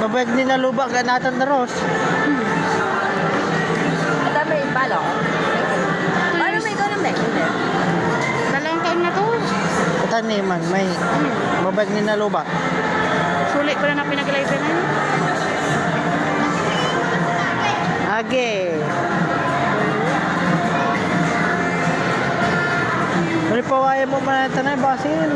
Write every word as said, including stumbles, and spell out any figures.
Mabeg ni nalubak ka natan na Ros. Ata may balo. Balo may ikaw ng bag, hindi. Dalawang taon na to. Atan ni man, may mabeg ni nalubak. Sulit ko na na pinaglay ka na. Age. Uli pa waya mo man ito na basil.